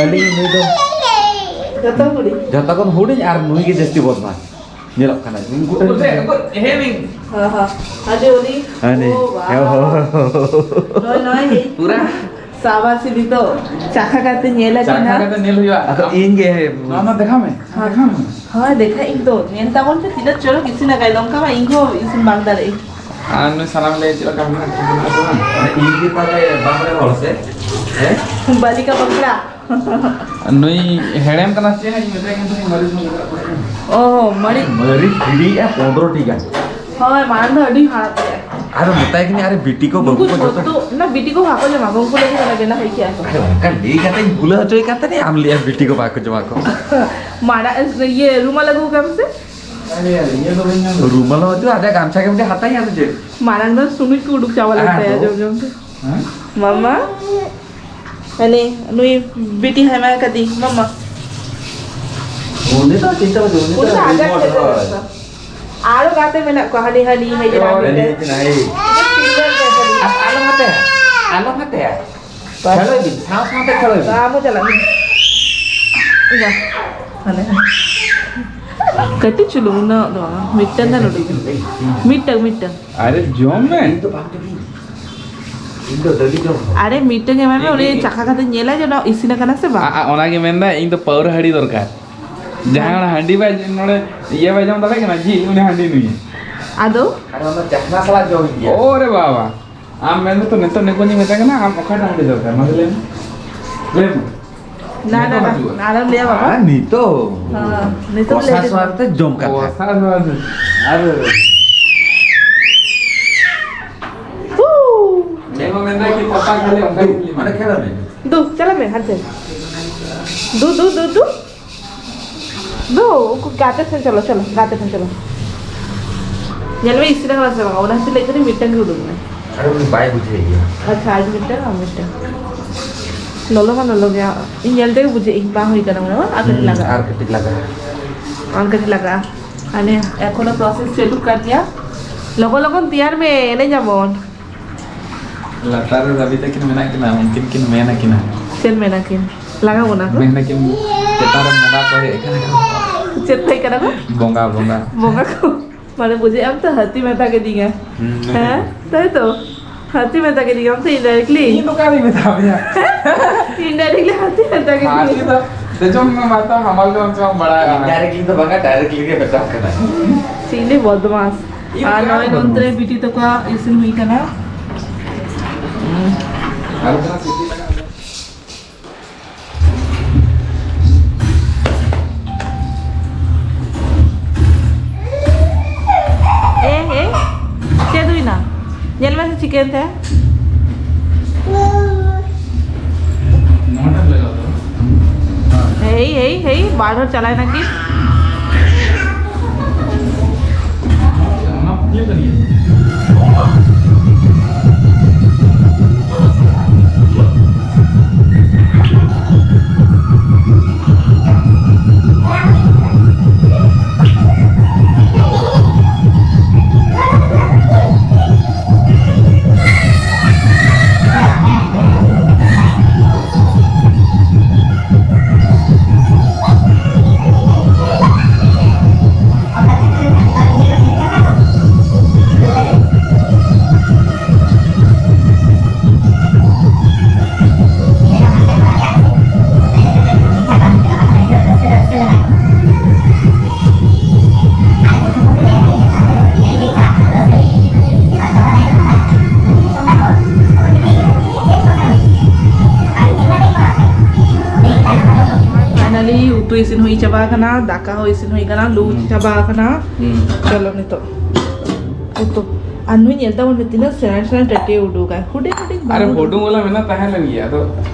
ᱟᱹᱞᱤᱧ ᱱᱩᱭ ᱫᱚ ᱡᱚᱛᱚ ᱦᱩᱰᱤᱧ᱾ ᱡᱚᱛᱚ ᱠᱷᱚᱱ ᱦᱩᱰᱤᱧ ᱟᱨ ᱱᱩᱭ ᱜᱮ ᱡᱟᱹᱥᱛᱤ ᱵᱚᱫᱢᱟᱥ ᱧᱮᱞᱚᱜ ᱠᱟᱱᱟ᱾ ᱩᱱᱠᱩ ᱴᱷᱮᱱ ᱦᱮᱸ, ᱦᱮᱸ᱾ ᱦᱟᱱᱮ ᱩᱱᱤ, ᱦᱟᱱᱮ᱾ ᱳ ᱵᱟᱵᱟ᱾ ᱦᱳ, ᱦᱳ, ᱦᱳ, ᱦᱳ᱾ ᱱᱚᱜᱼᱚᱭ, ᱱᱚᱜᱼᱚᱭ ᱦᱮᱡ᱾ ᱯᱩᱨᱟ᱾ ᱥᱟᱵᱟᱥᱤ ᱱᱤᱛᱚᱜ ᱪᱟᱠᱷᱟ ᱠᱟᱛᱮ ᱧᱮᱞ ᱟᱹᱠᱤᱱ ᱪᱟᱠᱷᱟ ᱦᱟᱸᱜ᱾ ᱠᱟᱛᱮ ᱧᱮᱞ ᱦᱩᱭᱩᱜᱼᱟ᱾ ᱟᱫᱚ ᱤᱧ ᱜᱮ᱾ ᱱᱚᱣᱟ ᱢᱟ ᱫᱮᱠᱷᱟᱣ ᱢᱮ, ᱦᱮᱸ᱾ ᱫᱮᱠᱷᱟᱣ ᱢᱮ᱾ ᱦᱳᱭ, ᱫᱮᱠᱷᱟᱜ ᱤᱧ ᱛᱚ᱾ ᱧᱮᱞ ᱛᱟᱵᱚᱱ ᱯᱮ, ᱛᱤᱱᱟᱹᱜ ᱪᱚᱨᱚᱠ ᱤᱥᱤᱱ ᱟᱠᱟᱫ, ᱱᱚᱝᱠᱟ ᱢᱟ ᱤᱧ ᱦᱚᱸ ᱤᱥᱤᱱ ᱵᱟᱝ ᱫᱟᱲᱮᱭᱟᱜ ᱟᱹᱧ᱾ ᱟᱨ ᱱᱩᱭ ᱥᱟᱱᱟᱢ ᱞᱟᱹᱭ ᱪᱮᱫ ᱞᱮᱠᱟ ᱢᱮᱱᱟᱜ ᱠᱤᱱᱟ ᱥᱮ ᱵᱟᱝ? ᱢᱟᱱᱮ ᱤᱧ ᱜᱮ ᱛᱟᱦᱞᱮ ᱵᱟᱝ ᱨᱮ ᱦᱚᱲ ᱥᱮ? ᱦᱮᱸ? ᱵᱟᱞᱤᱠᱟ ᱵᱟᱯᱞᱟ᱾ ᱱᱩᱭ ᱦᱮᱲᱮᱢ ᱠᱟᱱᱟ ᱥᱮ ᱪᱮᱫ? ᱤᱧ ᱢᱮᱛᱟᱭ ᱠᱟᱱ ᱛᱟᱦᱮᱸᱫ ᱢᱟᱹᱨᱤᱪ ᱦᱚᱸ ᱞᱟᱜᱟᱜ ᱠᱟᱱᱟ᱾ ᱚ, ᱢᱟᱹᱨᱤᱪ᱾ ᱢᱟᱹᱨᱤᱪ ᱜᱤᱰᱤᱭᱮᱜᱼᱟ ᱯᱚᱱᱨᱚ ᱴᱤ ᱜᱟᱱ᱾ ᱦᱳᱭ, ᱢᱟᱲᱟᱝ ᱫᱚ ᱟᱹᱰᱤ ᱦᱟᱲᱟᱢ ᱜᱮ᱾ ᱟᱨ ᱢᱮᱛᱟᱭ ᱠᱟᱹᱱᱟᱹᱧ, ᱟᱨᱮ ᱵᱤᱴᱤ ᱠᱚ ᱵᱟᱹᱵᱩ ᱱᱩᱠᱩ ᱠᱚ ᱡᱚᱛᱚ ᱡᱚᱛᱚ, ᱚᱱᱟ ᱵᱤᱴᱤ ᱠᱚ ᱵᱟᱠᱚ ᱡᱚᱢᱟ, ᱩᱱᱠᱩ ᱞᱟᱹᱜᱤᱫ ᱚᱱᱟ ᱵᱮᱱᱟᱣ ᱦᱩᱭ ᱠᱮᱜᱼᱟ᱾ ᱟᱨᱮ ᱚᱱᱠᱟ ᱞᱟᱹᱭ ᱠᱟᱛᱮᱧ ᱵᱷᱩᱞᱟᱹᱣ ᱦᱚᱪᱚᱭ ᱠᱟᱱ ᱛᱟᱦᱮᱸᱫ, ᱟᱢ ᱞᱟᱹᱭᱟ ᱵᱤᱴᱤ ᱠᱚ ᱵᱟᱠᱚ ᱡᱚᱢᱟ ᱠᱚ᱾ ᱢᱟᱲᱟᱝ ᱤᱭᱟᱹ ᱨᱩᱢᱟᱞ ᱟᱹᱜᱩ ᱠᱟᱢ ᱥᱮ? ᱟᱨᱮ ᱤᱭᱟᱹ ᱫᱚ ᱵᱟᱹᱧ ᱧᱟᱢ ᱫᱟ᱾ ᱨᱩᱢᱟᱞ ᱦᱚᱸ ᱵᱟᱹᱪᱩᱜ, ᱟᱫᱚ ᱜᱟᱢᱪᱷᱟ ᱜᱮ ᱢᱤᱫᱴᱮᱡ ᱦᱟᱛᱟᱧᱟ ᱟᱫᱚ ᱪᱮᱫ? ᱢᱟᱲᱟᱝ ᱫᱚ ᱥᱩᱱᱩᱡ ᱠᱚ ᱩᱰᱩᱠ ᱪᱟᱵᱟ ᱞᱮᱱ ᱛᱟᱭᱟ ᱟᱫᱚ? ᱡᱚᱢ ᱡᱚᱢ ᱛᱮ᱾ ᱦᱮᱸ? ᱢᱟᱢᱟ, ᱦᱟᱱᱮ ᱱᱩᱭ ᱵᱤᱴᱤ ᱦᱟᱭᱢᱟ ᱠᱟᱫᱤ, ᱢᱟᱢᱟ᱾ ᱩᱱᱤ ᱫᱚ ᱪᱤᱱᱛᱟᱹ ᱵᱟᱹᱪᱩᱜ, ᱩᱱᱤ ᱫᱚ ᱩᱱᱤ ᱫᱚ ᱟᱹᱰᱤ ᱟᱡᱟᱜ ᱢᱚᱡᱽ ᱠᱷᱮᱛ ᱨᱮ ᱦᱚᱲ᱾ ᱢᱮᱱᱟᱜ ᱠᱚᱣᱟ᱾ ᱟᱨᱚ ᱜᱟᱛᱮ ᱢᱮᱱᱟᱜ ᱠᱚᱣᱟ, ᱦᱟᱹᱱᱤ, ᱦᱟᱹᱱᱤ, ᱦᱮᱡ ᱮᱱᱟ, ᱦᱟᱹᱱᱤ, ᱦᱟᱹᱱᱤ᱾ ᱦᱟᱹᱱᱤ᱾ ᱥᱤᱝᱜᱟᱨ ᱜᱮ ᱦᱟᱹᱱᱤ᱾ ᱟᱨ ᱟᱞᱚᱢ ᱦᱟᱛᱟᱭᱟ, ᱟᱞᱚᱢ ᱦᱟᱛᱟᱭᱟ᱾ ᱵᱟᱥ᱾ ᱠᱷᱮᱞᱳᱭ ᱵᱤᱱ, ᱥᱟᱶ ᱥᱟᱶᱛᱮ ᱠᱷᱮᱞᱳᱭ ᱵᱤᱱ᱾ ᱟᱢ ᱦᱚᱸ ᱪᱟᱞᱟᱜ ᱢᱮ᱾ ᱤᱧ ᱫᱚ, ᱦᱟᱱᱮ᱾ ᱠᱟᱹᱴᱤᱡ ᱪᱩᱞᱩᱝ, ᱩᱱᱟᱹᱜ ᱫᱚ ᱵᱟᱝ, ᱢᱤᱫᱴᱟᱝ ᱜᱟᱱ ᱩᱰᱩᱠ᱾ ᱢᱤᱫᱴᱟᱝ, ᱢᱤᱫᱴᱟᱝ᱾ ᱟᱨᱮ ᱡᱚᱢ ᱢᱮ᱾ ᱤᱧ ᱫᱚ ᱵᱟᱝ ᱡᱚᱢᱤᱧ᱾ ᱤᱧ ᱫᱚ ᱰᱟᱹᱞᱤ ᱡᱚᱢ ᱥᱟᱱᱟ᱾ ᱟᱨᱮ ᱢᱤᱫᱴᱟᱝ ᱮᱢᱟᱭ ᱢᱮ, ᱩᱱᱤ ᱪᱟᱠᱷᱟ ᱠᱟᱛᱮ ᱧᱮᱞᱟᱭ ᱡᱮ ᱚᱱᱟ ᱤᱥᱤᱱ ᱟᱠᱟᱱᱟ ᱥᱮ ᱵᱟᱝ᱾ ᱟ-, ᱟ-, ᱚᱱᱟᱜᱮ ᱢᱮᱱᱫᱟ, ᱤᱧ ᱫᱚ ᱯᱟᱹᱣᱨᱟᱹ ᱦᱟᱺᱰᱤ ᱫᱚᱨᱠᱟᱨ᱾ ᱡᱟᱦᱟᱸᱭ ᱚᱱᱟ ᱦᱟᱺᱰᱤ ᱵᱟᱭ, ᱱᱚᱰᱮ ᱤᱭᱟᱹ ᱵᱟᱭ ᱡᱚᱢ ᱫᱟᱲᱮᱭᱟᱜ ᱠᱟᱱᱟ, ᱡᱤᱞ, ᱩᱱᱤ ᱦᱟᱺᱰᱤ ᱧᱩᱭᱟ᱾ ᱟᱫᱚ? ᱟᱨ ᱚᱱᱟ ᱪᱟᱠᱷᱱᱟ ᱥᱟᱞᱟᱜ ᱡᱚᱢ ᱜᱮᱭᱟ᱾ ᱳᱨᱮ ᱵᱟᱵᱟ, ᱟᱢ ᱢᱮᱱ ᱫᱚ ᱱᱤᱛᱚᱜ ᱱᱤᱠᱩᱧ ᱢᱮᱛᱟᱭ ᱠᱟᱱᱟ, ᱟᱢ ᱚᱠᱟᱴᱟᱜ ᱦᱟᱺᱰᱤ ᱫᱚᱨᱠᱟᱨ, ᱢᱟᱥᱮ ᱞᱟᱹᱭ ᱢᱮ? ᱞᱟᱹᱭ ᱢᱮ᱾ ᱱᱟ, ᱱᱟ, ᱱᱤᱛᱚᱜ ᱱᱟ, ᱵᱟᱹᱪᱩᱜᱼᱟ᱾ ᱟᱞᱚᱢ ᱞᱟᱹᱭᱟ ᱵᱟᱵᱟ᱾ ᱟᱨ ᱱᱤᱛᱚᱜ ᱦᱮᱸ, ᱱᱤᱛᱚᱜ ᱠᱚᱥᱟ ᱞᱟᱹᱭ ᱥᱚ ᱫᱚ᱾ ᱟᱛᱮ ᱡᱚᱢ ᱠᱟᱛᱷᱟ᱾ ᱠᱚᱥᱟ ᱥᱚ ᱟᱛᱮ᱾ ᱟᱨ ᱦᱩ᱾ ᱪᱮᱫ ᱦᱚᱸ ᱢᱮᱱᱫᱟ ᱠᱤ ᱯᱟᱯᱟ ᱠᱷᱟᱹᱞᱤ ᱚᱱᱠᱟ ᱜᱮ ᱠᱩᱞᱤ ᱢᱮ᱾ ᱚᱸᱰᱮ ᱠᱷᱮᱞ ᱢᱮ᱾ ᱫᱩ, ᱪᱟᱞᱟᱜ ᱢᱮ ᱦᱟᱱᱛᱮ᱾ ᱫᱩ, ᱫᱩ, ᱫᱩ, ᱫᱩ᱾ ᱫᱩ, ᱩᱱᱠᱩ ᱜᱟᱛᱮ ᱴᱷᱮᱱ ᱪᱚᱞᱚ, ᱪᱚᱞᱚ, ᱜᱟᱛᱮ ᱴᱷᱮᱱ ᱪᱚᱞᱚ᱾ ᱧᱮᱞ ᱢᱮ, ᱤᱥᱤᱱ ᱟᱠᱟᱱᱟ ᱥᱮ ᱵᱟᱝ? ᱚᱱᱟ ᱠᱷᱟᱹᱛᱤᱨ ᱞᱟᱹᱭ ᱠᱟᱹᱫᱟᱹᱧ, ᱢᱤᱫᱴᱟᱝ ᱜᱮ ᱩᱰᱩᱠ ᱢᱮ᱾ ᱟᱨ ᱩᱱᱤ ᱵᱟᱭ ᱵᱩᱡᱷᱟᱹᱣ ᱜᱮᱭᱟ᱾ ᱟᱪᱪᱷᱟ, ᱟᱡ ᱢᱤᱫᱴᱟᱝ, ᱟᱢ ᱢᱤᱫᱴᱟᱝ᱾ ᱞᱚᱞᱚ ᱢᱟ ᱞᱚᱞᱚ ᱜᱮᱭᱟ᱾ ᱤᱧ ᱧᱮᱞ ᱛᱮᱜᱮ ᱵᱩᱡᱷᱟᱹᱜ ᱤᱧ, ᱵᱟᱝ ᱦᱩᱭ ᱠᱟᱱᱟ ᱢᱚᱱᱮ ᱦᱚᱭ, ᱟᱨ ᱠᱟᱹᱴᱤᱡ ᱦᱩᱸ, ᱞᱟᱜᱟᱜᱼᱟ᱾ ᱟᱨ ᱠᱟᱹᱴᱤᱡ ᱞᱟᱜᱟᱜᱼᱟ᱾ ᱟᱨ ᱠᱟᱹᱴᱤᱡ ᱞᱟᱜᱟᱜᱼᱟ᱾ ᱦᱟᱱᱮ ᱮᱠᱷᱚᱱᱳ process ᱪᱟᱹᱞᱩᱜ ᱠᱟᱱ ᱜᱮᱭᱟ᱾ ᱞᱚᱜᱚᱱ ᱞᱚᱜᱚᱱ ᱛᱮᱭᱟᱨ ᱢᱮ, ᱮᱱᱮᱡ ᱟᱵᱚᱱ᱾ ᱞᱟᱛᱟᱨ ᱨᱮ ᱨᱟᱵᱤ ᱛᱟᱹᱠᱤᱱ ᱢᱮᱱᱟᱜ ᱠᱤᱱᱟ, ᱩᱱᱠᱤᱱ ᱠᱤᱱ ᱢᱮᱱ ᱟᱹᱠᱤᱱᱟ᱾ ᱪᱮᱫ ᱢᱮᱱ ᱟᱹᱠᱤᱱ? ᱞᱟᱜᱟ ᱵᱚᱱᱟ ᱠᱚ? ᱢᱮᱱ ᱟᱹᱠᱤᱱ ᱪᱮᱛᱟᱱ ᱨᱮ ᱵᱚᱸᱜᱟ ᱠᱚ ᱦᱮᱡ ᱟᱠᱟᱱᱟ ᱠᱚ᱾ ᱪᱮᱫ ᱦᱮᱡ ᱠᱟᱱᱟ ᱠᱚ? ᱵᱚᱸᱜᱟ, ᱵᱚᱸᱜᱟ᱾ ᱵᱚᱸᱜᱟ ᱠᱚ? ᱢᱟᱱᱮ ᱵᱩᱡᱷᱟᱹᱣ ᱟᱢ ᱛᱚ, ᱦᱟᱹᱛᱤ ᱢᱮᱛᱟ ᱠᱮᱫᱤᱧᱟ᱾ ᱦᱩᱸ, ᱦᱮᱸ? ᱛᱟᱭ ᱛᱚ? ᱦᱟᱹᱛᱤ ᱢᱮᱛᱟ ᱠᱮᱫᱤᱧᱟ ᱟᱢ ᱛᱚ, indirectly᱾ ᱤᱧ ᱫᱚ ᱚᱠᱟᱨᱤᱧ ᱢᱮᱛᱟ ᱢᱮᱭᱟ? Indirectly ᱦᱟᱹᱛᱤ ᱢᱮᱛᱟ ᱠᱮᱫᱤᱧᱟ᱾ ᱦᱟᱹᱛᱤ ᱫᱚ ᱫᱮᱡᱚᱜ ᱢᱮ ᱢᱟᱛᱟ, ᱦᱟᱢᱟᱞ ᱫᱚ ᱵᱟᱝ ᱪᱚᱝ ᱵᱟᱲᱟᱭᱟ᱾ Indirectly ᱫᱚ ᱵᱟᱝᱟ, directly ᱜᱮ ᱢᱮᱛᱟᱢ ᱠᱟᱱᱟ᱾ ᱪᱤᱞᱤ ᱵᱚᱫᱢᱟᱥ᱾ ᱤᱧ ᱟᱨ ᱫᱚ ᱱᱚᱜᱼᱚᱭ ᱵᱚᱫᱢᱟᱥ᱾ ᱱᱚᱱᱛᱮ ᱨᱮ ᱵᱤᱴᱤ ᱛᱟᱠᱚᱣᱟᱜ ᱤᱥᱤᱱ ᱦᱩᱭ ᱠᱟᱱᱟ᱾ ᱟᱨ ᱡᱟᱦᱟᱸ ᱥᱤᱴᱤ ᱞᱟᱜᱟᱜᱼᱟ᱾ ᱮ, ᱮ, ᱪᱮᱫ ᱦᱩᱭᱱᱟ? ᱧᱮᱞ ᱢᱮᱥᱮ ᱪᱤᱠᱟᱹᱭᱮᱱ ᱛᱟᱭᱟ᱾ ᱮᱭ, ᱮᱭ, ᱮᱭ, ᱵᱟᱨ ᱦᱚᱲ ᱪᱟᱞᱟᱣ ᱮᱱᱟ ᱠᱤ? Finally, ᱩᱛᱩ ᱤᱥᱤᱱ ᱦᱩᱭ ᱪᱟᱵᱟ ᱟᱠᱟᱱᱟ, ᱫᱟᱠᱟ ᱦᱚᱸ ᱤᱥᱤᱱ ᱦᱩᱭ ᱟᱠᱟᱱᱟ, ᱞᱩ ᱦᱩᱸ᱾ ᱪᱟᱵᱟ ᱟᱠᱟᱱᱟ᱾ ᱦᱩᱸ᱾ ᱪᱚᱞᱚ ᱱᱤᱛᱚᱜ ᱩᱛᱩ᱾ ᱟᱨ ᱱᱩᱭ ᱧᱮᱞ ᱛᱟᱵᱚᱱ ᱯᱮ, ᱛᱤᱱᱟᱹᱜ ᱥᱮᱬᱟ ᱥᱮᱬᱟ ᱴᱟᱹᱴᱤᱭᱟᱹ ᱩᱰᱩᱠᱟᱭ᱾ ᱦᱩᱰᱤᱧ ᱦᱩᱰᱤᱧ ᱟᱨᱮ, ᱵᱟᱹᱵᱩ᱾ ᱦᱩᱰᱩᱝ ᱵᱟᱞᱟ ᱢᱮᱱᱟᱜ ᱛᱟᱦᱮᱸ ᱞᱮᱱ ᱜᱮᱭᱟ, ᱟᱫᱚ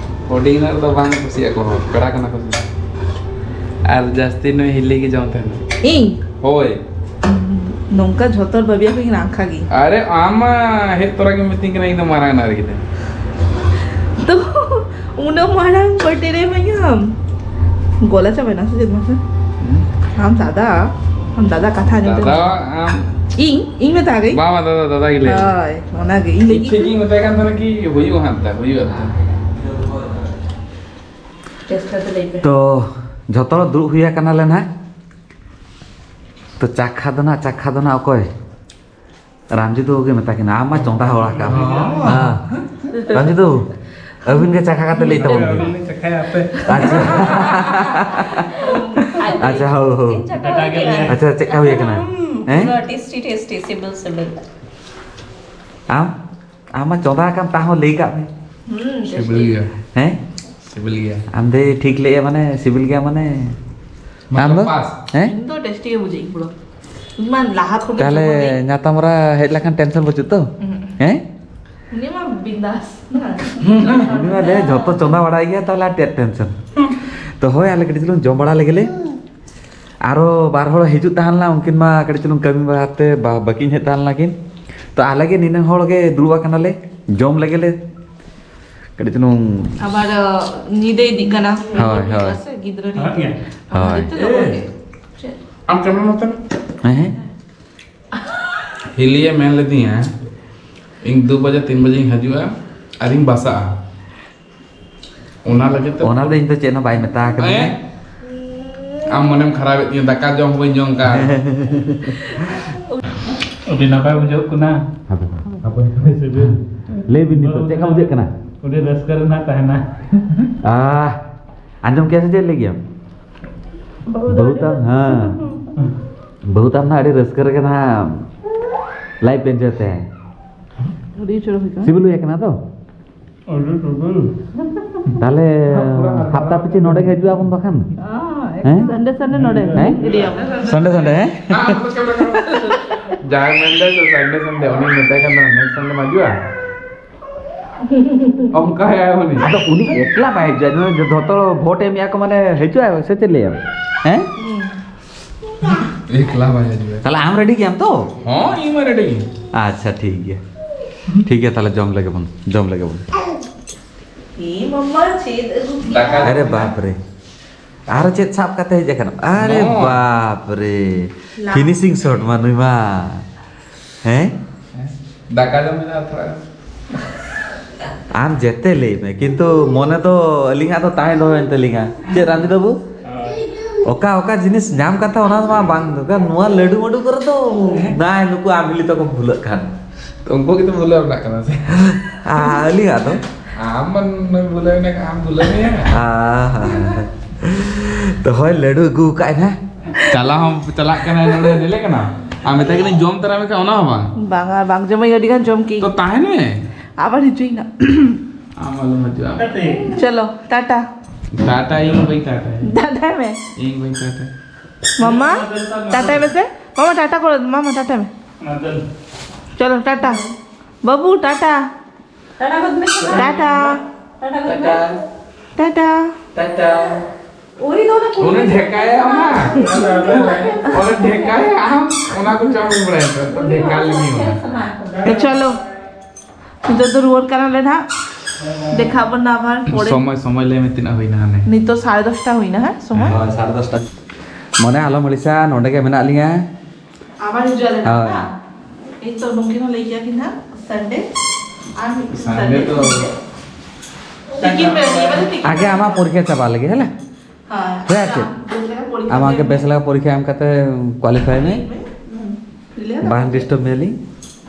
ᱦᱩᱰᱤᱧ ᱨᱮᱱᱟᱜ ᱫᱚ ᱵᱟᱝ ᱠᱩᱥᱤᱭᱟᱜ ᱠᱚ ᱦᱚᱲ, ᱯᱮᱲᱟ ᱠᱟᱱᱟ ᱠᱚ ᱥᱮ᱾ ᱟᱨ ᱡᱟᱹᱥᱛᱤ ᱱᱩᱭ ᱦᱤᱞᱤ ᱜᱮ ᱡᱚᱢ ᱛᱟᱦᱮᱱᱟ᱾ ᱤᱧ? ᱦᱳᱭ᱾ ᱱᱚᱝᱠᱟ ᱡᱷᱚᱛᱚ ᱦᱚᱲ ᱵᱟᱹᱵᱤᱭᱟ ᱠᱚ ᱤᱧ ᱨᱟᱝᱠᱷᱟ ᱜᱮ᱾ ᱟᱨᱮ ᱟᱢ ᱢᱟ ᱦᱮᱡ ᱛᱚᱨᱟ ᱜᱮᱢ ᱢᱤᱛᱟᱹᱧ ᱠᱟᱱᱟ, ᱤᱧ ᱫᱚ ᱢᱟᱨᱟᱝ ᱱᱟᱨᱤ ᱜᱤᱫᱟᱹᱨ᱾ ᱛᱚ ᱩᱱᱟᱹᱜ ᱢᱟᱨᱟᱝ ᱵᱟᱹᱴᱤ ᱨᱮ ᱢᱮᱭᱟᱢ᱾ ᱜᱚᱞᱟ ᱪᱟᱵᱟᱭᱱᱟ ᱥᱮ ᱪᱮᱫ ᱢᱟᱥᱮ? ᱟᱢ ᱫᱟᱫᱟ, ᱟᱢ ᱫᱟᱫᱟ ᱠᱟᱛᱷᱟ ᱟᱸᱡᱚᱢ ᱛᱮ ᱫᱟᱫᱟ ᱟᱢ ᱤᱧ, ᱤᱧ ᱢᱮᱛᱟ ᱜᱮ᱾ ᱵᱟᱝ, ᱵᱟᱝ, ᱫᱟᱫᱟ, ᱫᱟᱫᱟ ᱜᱮ ᱞᱟᱹᱭ᱾ ᱦᱳᱭ, ᱚᱱᱟ ᱜᱮ ᱤᱧ ᱤᱧ ᱞᱟᱹᱜᱤᱫ ᱴᱷᱤᱠ ᱛᱮ᱾ ᱤᱧ ᱢᱮᱛᱟᱭ ᱠᱟᱱ ᱛᱟᱦᱮᱱᱟ ᱠᱤ ᱦᱩᱭᱩᱜᱼᱟ ᱦᱟᱱᱛᱮ, ᱦᱩᱭᱩᱜᱼᱟ ᱦᱟᱱᱛᱮ᱾ ᱪᱮᱥᱴᱟ ᱛᱮ ᱞᱟᱹᱭ ᱯᱮ᱾ ᱛᱚ, ᱡᱷᱚᱛᱚ ᱦᱚᱲ ᱫᱩᱲᱩᱵ ᱦᱩᱭ ᱟᱠᱟᱱᱟᱞᱮ ᱱᱟᱦᱟᱜ᱾ ᱛᱚ, ᱪᱟᱠᱷᱟ ᱫᱚ ᱱᱟᱦᱟᱜ, ᱪᱟᱠᱷᱟ ᱫᱚ ᱱᱟᱦᱟᱜ ᱚᱠᱚᱭ? ᱨᱟᱢᱡᱤᱛ ᱵᱟᱹᱵᱩ ᱜᱮ ᱢᱮᱛᱟ ᱠᱤᱱᱟ, ᱟᱢ ᱢᱟ ᱪᱚᱸᱫᱟ ᱦᱚᱲ ᱟᱠᱟᱫ᱾ ᱦᱚᱸ᱾ ᱦᱮᱸ᱾ ᱨᱟᱢᱡᱤᱛ ᱵᱟᱹᱵᱩ, ᱟᱹᱵᱤᱱ ᱜᱮ ᱪᱟᱠᱷᱟ ᱠᱟᱛᱮ ᱞᱟᱹᱭ ᱛᱟᱵᱚᱱ ᱵᱤᱱ᱾ ᱟᱹᱵᱤᱱ ᱞᱤᱧ ᱪᱟᱠᱷᱟᱭᱟ ᱟᱯᱮ᱾ ᱟᱪᱪᱷᱟ᱾ ᱟᱪᱪᱷᱟ, ᱦᱳ, ᱦᱳ᱾ ᱤᱧ ᱪᱟᱠᱷᱟ ᱦᱩᱭ ᱠᱟᱱᱟ᱾ ᱟᱪᱪᱷᱟ, ᱪᱮᱫ ᱞᱮᱠᱟ ᱦᱩᱭ ᱟᱠᱟᱱᱟ? ᱦᱩᱸ, ᱦᱮᱸ? ᱯᱩᱨᱟᱹ ᱴᱮᱥᱴᱤ, ᱴᱮᱥᱴᱤ, ᱥᱤᱵᱤᱞ, ᱥᱤᱵᱤᱞ᱾ ᱟᱢ? ᱟᱢ ᱢᱟ ᱪᱚᱸᱫᱟ ᱟᱠᱟᱢ, ᱛᱟᱦᱚᱸ ᱞᱟᱹᱭ ᱠᱟᱜ ᱢᱮ᱾ ᱦᱩᱸ, ᱥᱤᱵᱤᱞ ᱴᱮᱥᱴᱤ᱾ ᱜᱮᱭᱟ᱾ ᱦᱮᱸ? ᱥᱤᱵᱤᱞ ᱜᱮᱭᱟ᱾ ᱟᱢ ᱫᱚ ᱴᱷᱤᱠ ᱞᱟᱹᱭᱟ ᱢᱟᱱᱮ, ᱥᱤᱵᱤᱞ ᱜᱮᱭᱟ ᱢᱟᱱᱮ᱾ ᱟᱢ ᱫᱚ? ᱢᱚᱛᱞᱚᱵ ᱯᱟᱥ᱾ ᱦᱮᱸ? ᱤᱧ ᱫᱚ ᱴᱮᱥᱴᱤ ᱜᱮ ᱵᱩᱡᱷᱟᱹᱜ ᱤᱧ ᱯᱩᱨᱟᱹ᱾ ᱤᱧ ᱢᱟ ᱞᱟᱦᱟ ᱠᱷᱚᱱ ᱛᱟᱦᱞᱮ ᱡᱚᱢ ᱠᱟᱹᱫᱟᱹᱧ᱾ ᱧᱟᱛᱟᱢ ᱨᱟ ᱦᱮᱡ ᱞᱮᱠᱷᱟᱱ ᱴᱮᱱᱥᱚᱱ ᱵᱟᱹᱪᱩᱜ ᱛᱚ? ᱩᱦᱩᱸ᱾ ᱦᱮᱸ? ᱩᱱᱤ ᱢᱟ ᱵᱤᱱᱫᱟᱥ᱾ ᱩᱱᱤ ᱢᱟ ᱞᱟᱹᱭᱟ ᱡᱷᱚᱛᱚ ᱪᱚᱸᱫᱟ ᱵᱟᱲᱟᱭ ᱜᱮᱭᱟ, ᱛᱟᱦᱞᱮ ᱟᱨ ᱪᱮᱫ ᱴᱮᱱᱥᱚᱱ? ᱛᱚ ᱦᱳᱭ, ᱟᱞᱮ ᱠᱟᱹᱴᱤᱡ ᱪᱩᱞᱩᱝ ᱡᱚᱢ ᱵᱟᱲᱟ ᱞᱮᱜᱮ ᱞᱮ᱾ ᱟᱨᱚ ᱵᱟᱨ ᱦᱚᱲ ᱦᱤᱡᱩᱜ ᱛᱟᱦᱮᱸ ᱞᱮᱱᱟ, ᱩᱱᱠᱤᱱ ᱢᱟ ᱠᱟᱹᱴᱤᱡ ᱪᱩᱞᱩᱝ ᱠᱟᱹᱢᱤ ᱵᱟᱲᱟᱛᱮ ᱵᱟ-, ᱵᱟᱹᱠᱤᱱ ᱦᱮᱡ ᱛᱟᱦᱮᱸ ᱞᱮᱱᱟ ᱠᱤᱱ᱾ ᱛᱚ ᱟᱞᱮ ᱜᱮ ᱱᱤᱱᱟᱹᱝ ᱦᱚᱲ ᱜᱮ ᱫᱩᱲᱩᱵ ᱟᱠᱟᱱᱟᱞᱮ, ᱡᱚᱢ ᱞᱮᱜᱮ ᱞᱮ᱾ ᱠᱟᱹᱴᱤᱡ ᱪᱩᱞᱩᱝ ᱟᱵᱟᱨ, ᱟᱸ, ᱧᱤᱫᱟᱹ ᱤᱫᱤᱜ ᱠᱟᱱᱟ᱾ ᱦᱳᱭ, ᱦᱳᱭ᱾ ᱥᱮ ᱜᱤᱫᱽᱨᱟᱹ ᱱᱤᱭᱟᱹ᱾ ᱦᱳᱭ᱾ ᱡᱚᱛᱚ ᱞᱚᱜᱚᱱ ᱜᱮ᱾ ᱪᱮᱫ? ᱟᱢ ᱠᱮᱢᱮᱨᱟ ᱱᱚᱛᱮ ᱢᱮ᱾ ᱦᱮᱸ, ᱦᱮᱸ᱾ ᱦᱤᱞᱤᱭᱮ ᱢᱮᱱ ᱞᱮᱫᱤᱧᱟ, "ᱤᱧ ᱫᱩ ᱵᱟᱡᱮ, ᱛᱤᱱ ᱵᱟᱡᱮᱧ ᱦᱤᱡᱩᱜᱼᱟ ᱟᱨᱤᱧ ᱵᱟᱥᱟᱜᱼᱟ᱾" ᱚᱱᱟ ᱞᱟᱹᱜᱤᱫ ᱛᱮ ᱚᱱᱟ ᱫᱚ ᱤᱧ ᱫᱚ ᱪᱮᱫ ᱦᱚᱸ ᱵᱟᱭ ᱢᱮᱛᱟ ᱟᱠᱟᱫᱤᱧᱟ᱾ ᱦᱮᱸ? ᱟᱢ ᱢᱚᱱᱮᱢ ᱠᱷᱟᱨᱟᱯᱮᱫ ᱛᱤᱧᱟᱹ, ᱫᱟᱠᱟ ᱡᱚᱢ ᱦᱚᱸ ᱵᱟᱹᱧ ᱡᱚᱢ ᱠᱟᱜᱼᱟ᱾ ᱟᱹᱰᱤ ᱱᱟᱯᱟᱭ ᱵᱩᱡᱷᱟᱹᱜ ᱠᱟᱱᱟ᱾ ᱦᱟᱯᱮ᱾ ᱦᱟᱯᱮ, ᱦᱟᱯᱮ, ᱥᱤᱵᱤᱞ᱾ ᱞᱟᱹᱭ ᱵᱤᱱ ᱱᱤᱛᱚᱜ, ᱪᱮᱫ ᱞᱮᱠᱟ ᱵᱩᱡᱷᱟᱹᱜ ᱠᱟᱱᱟ? ᱟᱹᱰᱤ ᱨᱟᱹᱥᱠᱟᱹ ᱨᱮᱱᱟᱜ ᱛᱟᱦᱮᱱᱟ᱾ ᱟᱦ, ᱟᱸᱡᱚᱢ ᱠᱮᱭᱟ ᱥᱮ ᱪᱮᱫ ᱞᱟᱹᱭ ᱜᱮᱭᱟᱢ? ᱵᱟᱹᱦᱩ ᱫᱚ ᱵᱟᱹᱦᱩ ᱟᱹᱰᱤ ᱛᱟᱢ, ᱨᱟᱹᱥᱠᱟᱹ᱾ ᱦᱮᱸ᱾ ᱵᱟᱹᱦᱩ ᱛᱟᱢ ᱱᱟᱜ ᱟᱹᱰᱤ ᱨᱟᱹᱥᱠᱟᱹ ᱨᱮᱜᱮ ᱱᱟᱜ life enjoy ᱛᱟᱭ᱾ ᱟᱹᱰᱤ ᱪᱚᱨᱚᱠ ᱦᱩᱭ ᱠᱟᱱᱟ᱾ ᱥᱤᱵᱤᱞ ᱦᱩᱭ ᱟᱠᱟᱱᱟ ᱛᱚ? ᱟᱹᱰᱤ ᱥᱤᱵᱤᱞ᱾ ᱛᱟᱦᱞᱮ ᱦᱟᱯᱛᱟ ᱯᱤᱪᱷᱤ ᱱᱚᱰᱮ ᱜᱮ ᱦᱤᱡᱩᱜ ᱟᱵᱚᱱ ᱵᱟᱠᱷᱟᱱ᱾ ᱦᱮᱸ? Sunday, Sunday ᱱᱚᱰᱮ᱾ ᱦᱮᱸ? ᱤᱫᱤᱭᱟᱢ᱾ Sunday, Sunday, ᱦᱮᱸ? ᱡᱟᱦᱟᱸᱭ ᱢᱮᱱᱫᱟᱭ ᱛᱚ Sunday, Sunday, ᱩᱱᱤ ᱢᱮᱛᱟᱭ ᱠᱟᱱ ᱛᱟᱦᱮᱱᱟ, next Sunday ᱢᱟ ᱦᱤᱡᱩᱜᱼᱟ᱾ ᱚᱱᱠᱟᱭᱟᱭ ᱩᱱᱤ᱾ ᱟᱫᱚ ᱩᱱᱤ ᱮᱠᱞᱟ ᱵᱟᱭ ᱦᱤᱡᱩᱜᱼᱟ, ᱡᱚᱛᱚ ᱦᱚᱲ ᱵᱷᱳᱴ ᱮᱢ ᱮᱭᱟ ᱠᱚ, ᱢᱟᱱᱮ ᱦᱤᱡᱩᱜᱼᱟᱭ ᱥᱮ ᱪᱮᱫ ᱞᱟᱹᱭᱟᱢ? ᱦᱮᱸ? ᱮᱠᱞᱟ ᱵᱟᱭ ᱦᱤᱡᱩᱜᱼᱟ᱾ ᱛᱟᱦᱞᱮ ᱟᱢ ᱨᱮᱰᱤ ᱜᱮᱭᱟᱢ ᱛᱚ? ᱦᱚᱸ, ᱤᱧ ᱢᱟ ᱨᱮᱰᱤ ᱜᱮ᱾ ᱟᱪᱪᱷᱟ, ᱴᱷᱤᱠ ᱜᱮᱭᱟ, ᱴᱷᱤᱠ ᱜᱮᱭᱟ, ᱛᱟᱦᱞᱮ ᱡᱚᱢ ᱞᱮᱜᱮ ᱵᱚᱱ, ᱡᱚᱢ ᱞᱮᱜᱮ ᱵᱚᱱ᱾ ᱮ ᱢᱟᱢᱟ, ᱪᱮᱫ ᱟᱹᱜᱩ ᱠᱮᱫᱟ? ᱫᱟᱠᱟ᱾ ᱟᱨᱮ ᱵᱟᱯ ᱨᱮ, ᱟᱨᱚ ᱪᱮᱫ ᱥᱟᱵ ᱠᱟᱛᱮ ᱦᱮᱡ ᱟᱠᱟᱱᱟ? ᱟᱨᱮ ᱦᱚᱸ᱾ ᱵᱟᱯ ᱨᱮ, ᱞᱟ- finishing shot ᱢᱟ ᱱᱩᱭ ᱢᱟ᱾ ᱦᱮᱸ? ᱫᱟᱠᱟ ᱡᱚᱢ ᱢᱮ ᱛᱷᱚᱲᱟ᱾ ᱟᱢ ᱡᱮᱛᱮ ᱞᱟᱹᱭ ᱢᱮ, ᱠᱤᱱᱛᱩ ᱢᱚᱱᱮ ᱫᱚ ᱟᱹᱞᱤᱧᱟᱜ ᱫᱚ ᱛᱟᱦᱮᱸ ᱫᱚᱦᱚᱭᱮᱱ ᱛᱟᱹᱞᱤᱧᱟ᱾ ᱪᱮᱫ ᱨᱟᱱᱫᱤ ᱵᱟᱹᱵᱩ? ᱚᱠᱟ ᱚᱠᱟ ᱡᱤᱱᱤᱥ ᱧᱟᱢ ᱠᱟᱛᱷᱟ, ᱚᱱᱟ ᱢᱟ ᱵᱟᱝ ᱫᱚᱨᱠᱟᱨ᱾ ᱱᱚᱣᱟ ᱞᱟᱹᱰᱩ ᱢᱟᱹᱰᱩ ᱠᱚᱨᱮ ᱫᱚ ᱱᱟᱭ ᱱᱩᱠᱩ ᱟᱢ ᱦᱤᱞᱤ ᱛᱟᱠᱚ ᱵᱷᱩᱞᱟᱹᱜ ᱠᱷᱟᱱ᱾ ᱛᱚ ᱩᱱᱠᱩ ᱜᱮᱛᱚ ᱵᱷᱩᱞᱟᱹᱣ ᱨᱮᱱᱟᱜ ᱠᱟᱱᱟ ᱥᱮ? ᱟᱨ ᱟᱹᱞᱤᱧᱟᱜ ᱫᱚ? ᱟᱢ ᱢᱟ ᱱᱩᱭ ᱵᱷᱩᱞᱟᱹᱣ ᱢᱮ, ᱟᱢ ᱵᱷᱩᱞᱟᱹᱣ ᱢᱮᱭᱟ᱾ ᱟᱦᱟ᱾ ᱛᱚ ᱦᱳᱭ, ᱞᱟᱹᱰᱩ ᱟᱹᱜᱩ ᱠᱟᱜ ᱟᱭ ᱱᱟ᱾ ᱪᱟᱞᱟᱣ ᱦᱚᱸ ᱪᱟᱞᱟᱜ ᱠᱟᱱᱟᱭ ᱱᱚᱰᱮ, ᱧᱮᱞᱮ ᱠᱟᱱᱟ? ᱟᱢ ᱢᱮᱛᱟᱭ ᱠᱟᱹᱱᱟᱹᱧ ᱡᱚᱢ ᱛᱚᱨᱟ ᱢᱮ ᱠᱷᱟᱱ, ᱚᱱᱟ ᱦᱚᱸ ᱵᱟᱝ᱾ ᱵᱟᱝᱟ, ᱵᱟᱝ ᱡᱚᱢᱟᱹᱧ, ᱟᱹᱰᱤ ᱜᱟᱱ ᱡᱚᱢ ᱠᱮᱜ᱾ ᱛᱚ ᱛᱟᱦᱮᱱ ᱢᱮ᱾ ᱟᱵᱟᱨ ᱦᱤᱡᱩᱜ ᱤᱧ ᱱᱟᱜ᱾ ᱟᱢ ᱟᱞᱚᱢ ᱦᱤᱡᱩᱜᱼᱟ᱾ ᱪᱚᱞᱚ, ᱴᱟᱴᱟ᱾ ᱴᱟᱴᱟ, ᱤᱧ ᱵᱟᱹᱧ ᱴᱟᱴᱟᱭᱟ᱾ ᱴᱟᱴᱟᱭ ᱢᱮ᱾ ᱤᱧ ᱵᱟᱹᱧ ᱴᱟᱴᱟᱭᱟ᱾ ᱢᱟᱢᱟ, ᱴᱟᱴᱟᱭ ᱢᱮᱥᱮ᱾ ᱢᱟᱢᱟ, ᱴᱟᱴᱟ ᱠᱚᱨᱮ, ᱢᱟᱢᱟ, ᱴᱟᱴᱟᱭ ᱢᱮ᱾ ᱪᱚᱞᱚ, ᱴᱟᱴᱟ᱾ ᱵᱟᱹᱵᱩ, ᱴᱟᱴᱟ᱾ ᱴᱟᱴᱟ ᱜᱚᱫ ᱢᱮ᱾ ᱴᱟᱴᱟ᱾ ᱴᱟᱴᱟ ᱜᱚᱫ ᱢᱮ᱾ ᱴᱟᱴᱟ᱾ ᱴᱟᱴᱟ᱾ ᱴᱟᱴᱟ᱾ ᱩᱱᱤ ᱫᱚ ᱚᱱᱟ ᱠᱩᱲᱤ ᱩᱱᱤ ᱰᱷᱮᱠᱟᱭᱟ ᱚᱱᱟ᱾ ᱩᱱᱤ ᱰᱷᱮᱠᱟᱭᱟ ᱟᱢ᱾ ᱚᱱᱟ ᱠᱚ ᱪᱟᱣᱢᱤᱱ ᱵᱟᱲᱟᱭᱟ ᱛᱚ, ᱰᱷᱮᱠᱟ ᱞᱟᱹᱜᱤᱫ ᱚᱱᱟ᱾ ᱛᱚ ᱪᱚᱞᱚ᱾ ᱱᱤᱛᱚᱜ ᱫᱚ ᱨᱩᱣᱟᱹᱲ ᱠᱟᱱᱟᱞᱮ ᱱᱟᱦᱟᱜ᱾ ᱫᱮᱠᱷᱟᱜ ᱵᱚᱱ ᱟᱵᱟᱨ ᱯᱚᱨᱮ᱾ ᱥᱚᱢᱚᱭ, ᱥᱚᱢᱚᱭ ᱞᱟᱹᱭ ᱢᱮ ᱛᱤᱱᱟᱹᱜ ᱦᱩᱭᱱᱟ ᱦᱟᱱᱮ? ᱱᱤᱛᱚᱜ ᱥᱟᱲᱮ ᱫᱚᱥᱴᱟ ᱦᱩᱭᱱᱟ, ᱦᱮᱸ, ᱥᱚᱢᱚᱭ᱾ ᱦᱳᱭ, ᱥᱟᱲᱮ ᱫᱚᱥᱴᱟ᱾ ᱢᱚᱱᱮ ᱟᱞᱚᱢ ᱟᱹᱲᱤᱥᱟ, ᱱᱚᱰᱮ ᱜᱮ ᱢᱮᱱᱟᱜ ᱞᱤᱧᱟ᱾ ᱟᱵᱟᱨ ᱦᱤᱡᱩᱜ ᱟᱞᱮ ᱱᱟᱦᱟᱜ, ᱦᱳᱭ᱾ ᱦᱮᱸ? ᱤᱧ ᱛᱚ ᱱᱩᱠᱤᱱ ᱦᱚᱸ ᱞᱟᱹᱭ ᱠᱮᱭᱟ ᱠᱤᱱ ᱱᱟᱦᱟᱜ, Sunday᱾ ᱟᱨ ᱢᱤᱫ Sunday Sunday᱾ ᱛᱚ᱾ ᱛᱤᱠᱤᱱ ᱵᱮᱲᱟ, ᱱᱤᱭᱟᱹ ᱵᱟᱨ ᱫᱚ ᱛᱤᱠᱤᱱ ᱟᱜᱮ ᱵᱮᱲᱟ᱾ ᱟᱢᱟᱜ ᱯᱚᱨᱤᱠᱷᱟ ᱪᱟᱵᱟ ᱞᱮᱜᱮ, ᱦᱮᱸ? ᱦᱳᱭ᱾ ᱦᱳᱭ, ᱟᱨ ᱪᱮᱫ? ᱵᱮᱥ ᱞᱮᱠᱟ ᱯᱚᱨᱤᱠᱷᱟ ᱟᱢ ᱟᱜᱮ ᱮᱢ ᱵᱮᱥ ᱢᱮ᱾ ᱞᱮᱠᱟ ᱯᱚᱨᱤᱠᱷᱟ ᱮᱢ ᱠᱟᱛᱮ qualify ᱢᱮ᱾ ᱦᱩᱸ᱾ ᱞᱟᱹᱭ ᱵᱟᱝ ᱫᱟᱠᱚ᱾ Disturb ᱢᱮᱭᱟᱞᱤᱧ,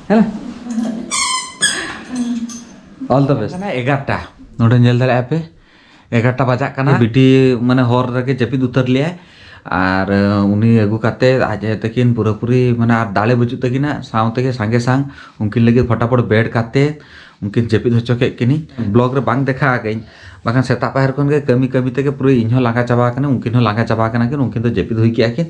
ᱦᱮᱸ? All the best᱾ ᱢᱟᱱᱮ ᱮᱜᱟᱨᱚᱴᱟ, ᱱᱚᱰᱮ ᱧᱮᱞ ᱫᱟᱲᱮᱭᱟᱜᱼᱟ ᱯᱮ, ᱮᱜᱟᱨᱚᱴᱟ ᱵᱟᱡᱟᱜ ᱠᱟᱱᱟ᱾ ᱵᱤᱴᱤ ᱢᱟᱱᱮ ᱦᱚᱨ ᱨᱮᱜᱮ ᱡᱟᱹᱯᱤᱫ ᱩᱛᱟᱹᱨ ᱞᱮᱭᱟᱭ, ᱟᱨ ᱩᱱᱤ ᱟᱹᱜᱩ ᱠᱟᱛᱮ ᱟᱡ ᱟᱭᱳ ᱛᱟᱹᱠᱤᱱ ᱯᱩᱨᱟᱹᱯᱩᱨᱤ ᱢᱟᱱᱮ ᱟᱨ ᱫᱟᱲᱮ ᱵᱟᱹᱪᱩᱜ ᱛᱟᱹᱠᱤᱱᱟ, ᱥᱟᱶ ᱛᱮᱜᱮ ᱥᱟᱸᱜᱮ ᱥᱟᱝ ᱩᱱᱠᱤᱱ ᱞᱟᱹᱜᱤᱫ ᱯᱷᱚᱴᱟᱯᱷᱚᱴ bed ᱠᱟᱛᱮ ᱩᱱᱠᱤᱱ ᱡᱟᱹᱯᱤᱫ ᱦᱚᱪᱚ ᱠᱮᱫ ᱠᱤᱱᱤᱧ᱾ Vlog ᱨᱮ ᱵᱟᱝ ᱫᱮᱠᱷᱟ ᱟᱠᱟᱫᱟᱹᱧ, ᱵᱟᱠᱷᱟᱱ ᱥᱮᱛᱟᱜ ᱯᱟᱭᱟᱨ ᱠᱷᱚᱱ ᱜᱮ ᱠᱟᱹᱢᱤ ᱠᱟᱹᱢᱤ ᱛᱮᱜᱮ ᱯᱩᱨᱟᱹ ᱤᱧ ᱦᱚᱸ ᱞᱟᱸᱜᱟ ᱪᱟᱵᱟ ᱟᱠᱟᱱᱟᱹᱧ, ᱩᱱᱠᱤᱱ ᱦᱚᱸ ᱞᱟᱸᱜᱟ ᱪᱟᱵᱟ ᱟᱠᱟᱱᱟ ᱠᱤᱱ, ᱩᱱᱠᱤᱱ ᱫᱚ ᱡᱟᱹᱯᱤᱫ ᱦᱩᱭ ᱠᱮᱜᱼᱟ ᱠᱤᱱ,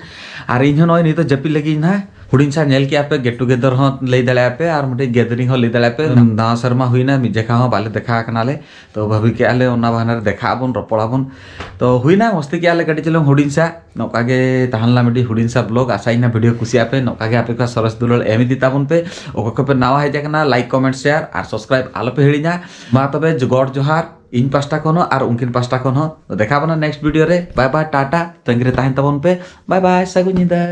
ᱟᱨ ᱤᱧ ᱦᱚᱸ ᱱᱚᱜᱼᱚᱭ ᱱᱤᱛᱚᱜ ᱡᱟᱹᱯᱤᱫ ᱞᱟᱹᱜᱤᱫ ᱤᱧ ᱱᱟᱦᱟᱜ᱾ ᱦᱩᱰᱤᱧ ᱥᱟ ᱧᱮᱞ ᱠᱮᱜᱼᱟ ᱯᱮ, get together ᱦᱚᱸ ᱞᱟᱹᱭ ᱫᱟᱲᱮᱭᱟᱜᱼᱟ ᱯᱮ ᱟᱨ ᱢᱤᱫᱴᱤᱡ gathering ᱦᱚᱸ ᱞᱟᱹᱭ ᱫᱟᱲᱮᱭᱟᱜᱼᱟ ᱯᱮ᱾ ᱦᱩᱸ᱾ ᱱᱟᱣᱟ ᱥᱮᱨᱢᱟ ᱦᱩᱭᱱᱟ, ᱢᱤᱫ ᱡᱮᱠᱷᱟ ᱦᱚᱸ ᱵᱟᱞᱮ ᱫᱮᱠᱷᱟ ᱟᱠᱟᱱᱟ ᱞᱮ, ᱛᱚ ᱵᱷᱟᱵᱤ ᱠᱮᱜᱼᱟ ᱞᱮ ᱚᱱᱟ ᱵᱟᱦᱟᱱᱟ ᱨᱮ ᱫᱮᱠᱷᱟᱜ ᱟᱵᱚᱱ, ᱨᱚᱯᱚᱲ ᱟᱵᱚᱱ᱾ ᱛᱚ ᱦᱩᱭᱱᱟ, ᱢᱚᱥᱛᱤ ᱠᱮᱜᱼᱟ ᱞᱮ ᱠᱟᱹᱴᱤᱡ ᱪᱩᱞᱩᱝ ᱦᱩᱰᱤᱧ ᱥᱟ᱾ ᱱᱚᱝᱠᱟ ᱜᱮ ᱛᱟᱦᱮᱸ ᱞᱮᱱᱟ ᱢᱤᱫᱴᱤᱡ ᱦᱩᱰᱤᱧ ᱥᱟ vlog᱾ ᱟᱥᱟᱭᱤᱧ video ᱠᱩᱥᱤᱭᱟᱜ ᱯᱮ, ᱱᱚᱝᱠᱟ ᱜᱮ ᱟᱯᱮ ᱠᱚᱣᱟᱜ ᱥᱚᱨᱮᱥ ᱫᱩᱞᱟᱹᱲ ᱮᱢ ᱤᱫᱤ ᱛᱟᱵᱚᱱ ᱯᱮ᱾ ᱚᱠᱚᱭ ᱠᱚᱯᱮ ᱱᱟᱣᱟ ᱦᱮᱡ ᱟᱠᱟᱱᱟ, like, comment, share ᱟᱨ subscribe ᱟᱞᱚ ᱯᱮ ᱦᱤᱲᱤᱧᱟ᱾ ᱢᱟ ᱛᱚᱵᱮ, God ᱡᱚᱦᱟᱨ ᱤᱧ ᱯᱟᱥᱴᱟ ᱠᱷᱚᱱ ᱦᱚᱸ ᱟᱨ ᱩᱱᱠᱤᱱ ᱯᱟᱥᱴᱟ ᱠᱷᱚᱱ ᱦᱚᱸ᱾ ᱫᱮᱠᱷᱟ ᱵᱚᱱᱟ next video ᱨᱮ᱾ Bye bye, ᱴᱟᱴᱟ, ᱛᱟᱺᱜᱤ ᱨᱮ ᱛᱟᱦᱮᱱ ᱛᱟᱵᱚᱱ ᱯᱮ᱾ Bye bye, ᱥᱟᱹᱜᱩᱱ ᱧᱤᱫᱟᱹ᱾